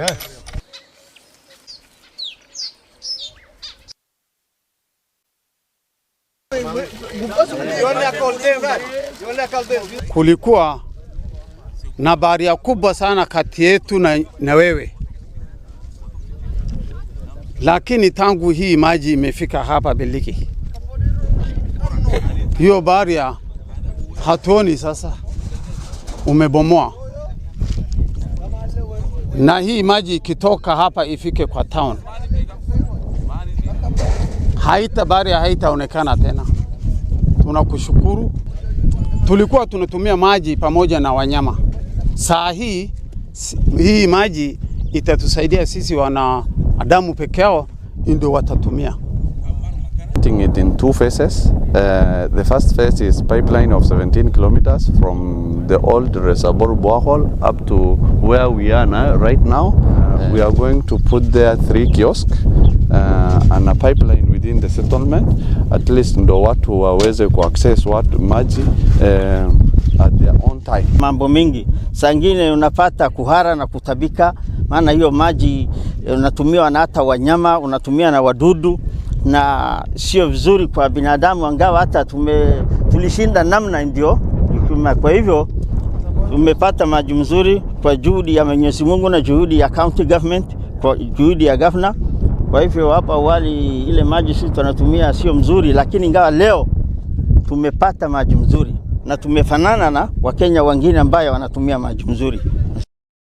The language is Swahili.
Yes. Kulikuwa na barrier kubwa sana kati yetu na wewe, lakini tangu hii maji imefika hapa Biliki, hiyo barrier hatuoni sasa, umebomoa. Na hii maji ikitoka hapa ifike kwa town, haita barrier haitaonekana tena. Tunakushukuru. Tulikuwa tunatumia maji pamoja na wanyama. Saa hii hii maji itatusaidia sisi wanadamu peke yao ndio watatumia. It in two phases. The first phase is pipeline of 17 kilometers from the old reservoir borehole up to where we are now, right now. We are going to put there 3 kiosks and a pipeline within the settlement, at least ndo watu waweze kuaccess watu maji at their own time. Mambo mingi saa ingine unapata kuhara na kutabika, maana hiyo maji unatumiwa na hata wanyama, unatumia na wadudu, na sio vizuri kwa binadamu, angawa hata tulishinda namna ndio. Kwa hivyo tumepata maji mzuri kwa juhudi ya Mwenyezi Mungu na juhudi ya county government, kwa juhudi ya governor. Kwa hivyo hapa awali ile maji sisi tunatumia sio mzuri, lakini ingawa leo tumepata maji mzuri na tumefanana na Wakenya wengine ambao wanatumia maji mzuri.